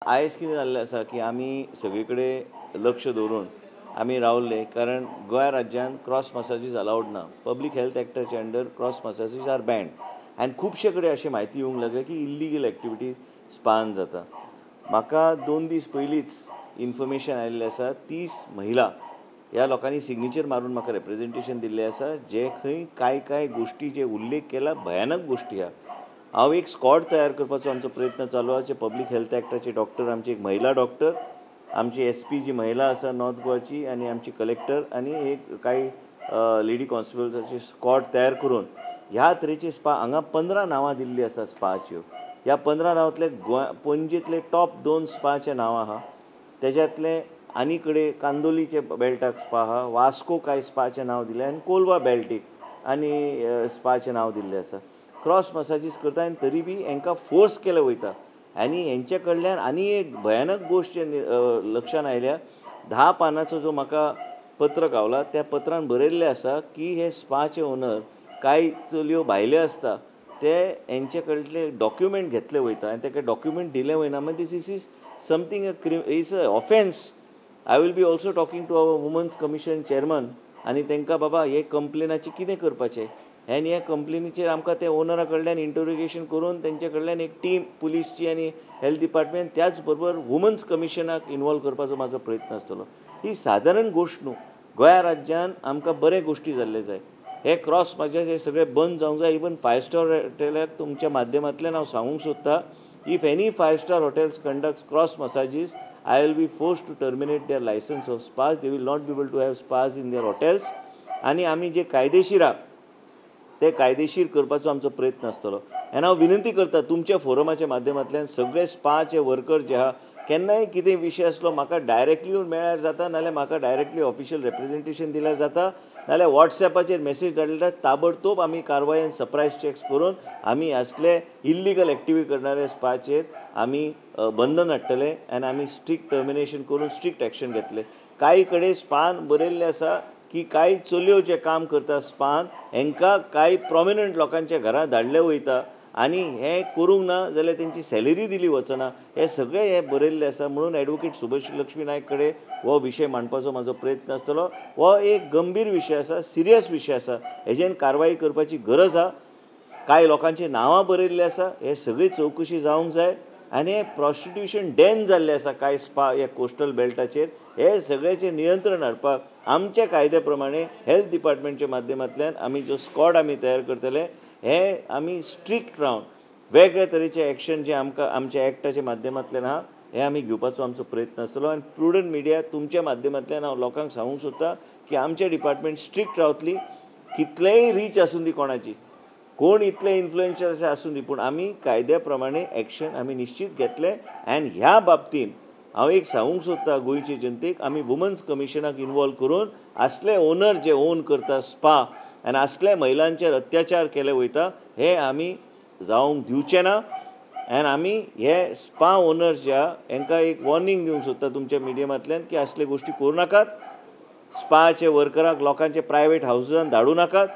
आयज कितें जाल्लें आसा की आमी सगळे कडेन लक्ष दवरून आमी रावल्ले, कारण गोंय राज्यान क्रॉस मसाजीस अलावड ना. पब्लीक हेल्थ एक्टाच्या under cross massages are banned. आनी खुबशे कडेन अशी म्हायती येवंक लागल्या की इल्लिगल एक्टिविटीज स्पान जाता. म्हाका 2 दीस पयलींच इन्फॉर्मेशन आयिल्लें आसा, 30 महिला ह्या लोकांनी सिग्नेचर मारून म्हाका रेप्रेजेंटेशन दिल्लें आसा, जे खंय कांय कांय गोश्टी जे उल्लेख केला भयानक गोश्टी आहा. हांव एक स्कॉड तयार करपाचो आमचो प्रयत्न चालू आसा. जे पब्लीक हेल्थ एक्टाचे डॉक्टर, आमची एक महिला डॉक्टर, आमची एस पी जी महिला आसा नॉर्थ गोवाची, आनी आमची कलेक्टर आनी एक कांय लेडी कॉन्स्टेबल्साचे स्कॉड तयार करून ह्या तरेचे स्पा हांगा 15 नांवां दिल्लीं आसा स्पाच्यो. ह्या 15 नांवांतले गोंय पणजेंतले टॉप 2 स्पाचे नांवां आहा, तेज्यांतले आनी कडेन कांदोलीचे बेल्टाक स्पा आहा, वास्को कांय स्पाचें नांव दिलें आनी कोलवा बेल्टीक आनी स्पाचें नांव दिल्लें आसा. क्रॉस मसाजीस करता आनी तरी बी हांकां फोर्स केले वयता. आनी हेंचे कडल्यान आनी एक भयानक गोश्ट लक्षान आयल्या, 10 पानाचो जो म्हाका पत्र गावला त्या पत्रान बरयल्लें आसा की हे स्पाचे ओनर कांय चलयो भायल्यो आसता ते हेंचे कडले डॉक्युमेंट घेतले वयता आनी ताका डॉक्युमेंट दिले वयना. मागीर this is something a is a offence. I will be also talking to our women's commission chairman आनी तांकां बाबा हे कंप्लेनाचें कितें करपाचें आनी ह्या कंप्लेनीचेर आमकां ते ओनरा कडल्यान इंटरोगेशन करून तेंचे कडल्यान एक टीम पुलिसची आनी हेल्थ डिपार्टमेंट त्याच बरोबर वुमन्स कमिशनाक इनवॉल्व करपाचो म्हाजो प्रयत्न आसतलो. ही सादारण गोश्ट न्हू. गोंया राज्यान आमकां बरे गोश्टी जाल्ले जाय. हे क्रॉस मसाज हे सगळे बंद जावंक जाय. इवन 5 स्टार हॉटेलाक तुमच्या माध्यमांतल्यान हांव सांगूंक सोदता, if any 5 star hotels conducts cross massages, I will be forced to terminate their license of spas. They will not be able to have spas in their hotels. आनी आमी जे कायदेशीर आहा ते कायदेशीर करपाचो आमचो प्रयत्न आसतलो. आनी हांव विनंती करता तुमच्या फोरमाच्या माध्यमांतल्यान सगळे स्पाचे वर्कर जे आहा, केन्नाय कितें विशय आसलो म्हाका डायरेक्टली येवन मेळ्ळ्यार जाता, नाल्यार म्हाका डायरेक्टली ऑफिशियल रेप्रेजेंटेशन दिल्यार जाता, नाल्यार वॉट्सॅपाचेर मॅसेज धाडल्यार ताबडतोब आमी कारवाय आनी सरप्रायज चॅक्स करून आमी असले इल्लिगल एक्टिविटी करणारे स्पाचेर आमी बंधन हाडटले आनी आमी स्ट्रिक्ट टर्मिनेशन करून स्ट्रिक्ट एक्शन घेतले. कांय कडेन स्पान बरयल्लें आसा की कांय चलयो जे काम करता स्पान हेंकां कांय प्रोमिनंट लोकांच्या घरां धाडले वयता आनी हें करूंक ना जाल्यार तेंची सॅलरी दिली वचना. हे सगळें हें बरयल्लें आसा. म्हणून एडवोकेट सुभाष लक्ष्मी नायक कडेन हो विशय मांडपाचो म्हाजो प्रयत्न आसतलो. हो एक गंभीर विशय आसा, सिरियस विशय आसा, हेजेन कारवाय करपाची गरज आसा. कांय लोकांची नांवां बरयल्लीं आसा, हे सगळी चवकशी जावंक जाय. आनी हें प्रॉस्टिट्युशन डॅन जाल्लें आसा कांय स्पा ह्या कोस्टल बेल्टाचेर, हे सगळ्याचें नियंत्रण हाडपाक आमच्या कायद्या प्रमाणे हेल्थ डिपार्टमेंटच्या माध्यमांतल्यान आमी जो स्कॉड आमी तयार करतले हे आमी स्ट्रिक्ट रावन वेगळे तरेचे एक्शन जे आमकां आमच्या एक्टाच्या माध्यमांतल्यान आहा हे आमी घेवपाचो आमचो प्रयत्न आसतलो. आनी प्रुडंट मिडिया तुमच्या माध्यमांतल्यान हांव लोकांक सांगूंक सोदता की आमचें डिपार्टमेंट स्ट्रिक्ट रावतली, कितलेंय रीच आसूं दी कोणाची, कोण इतले इन्फ्लुएन्शर आसूं दी, पूण आमी कायद्या प्रमाणे एक्शन आमी निश्चीत घेतले. आनी ह्या बाबतीन हांव एक सांगूंक सोदता गोंयचे जनतेक, आमी वुमन्स कमिशनाक इनवॉल्व करून असले ओनर जे ओन करता स्पा आनी असल्या महिलांचेर अत्याचार केले वयता हे आमी जावंक दिवचे ना. आनी आमी हे स्पा ओनर्स जे आहा हेंकां एक वॉर्निंग दिवंक सोदता तुमच्या मिडियमांतल्यान की असले गोश्टी करूं नाकात, स्पाचे वर्कराक लोकांचे प्रायवेट हावजीसान धाडूं नाकात,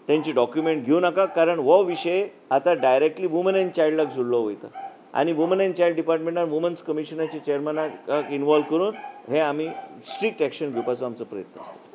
तेंची डॉक्युमेंट घेवं नाका, कारण हो विशय आतां डायरेक्टली वुमन एंड चायल्डाक जोडलो वयता आनी वुमन एंड चायल्ड डिपार्टमेंटान वुमन्स कमिशनाचे चेअरमॅनाक इनवॉल्व करून हे आमी स्ट्रिक्ट एक्शन घेवपाचो आमचो प्रयत्न आसता.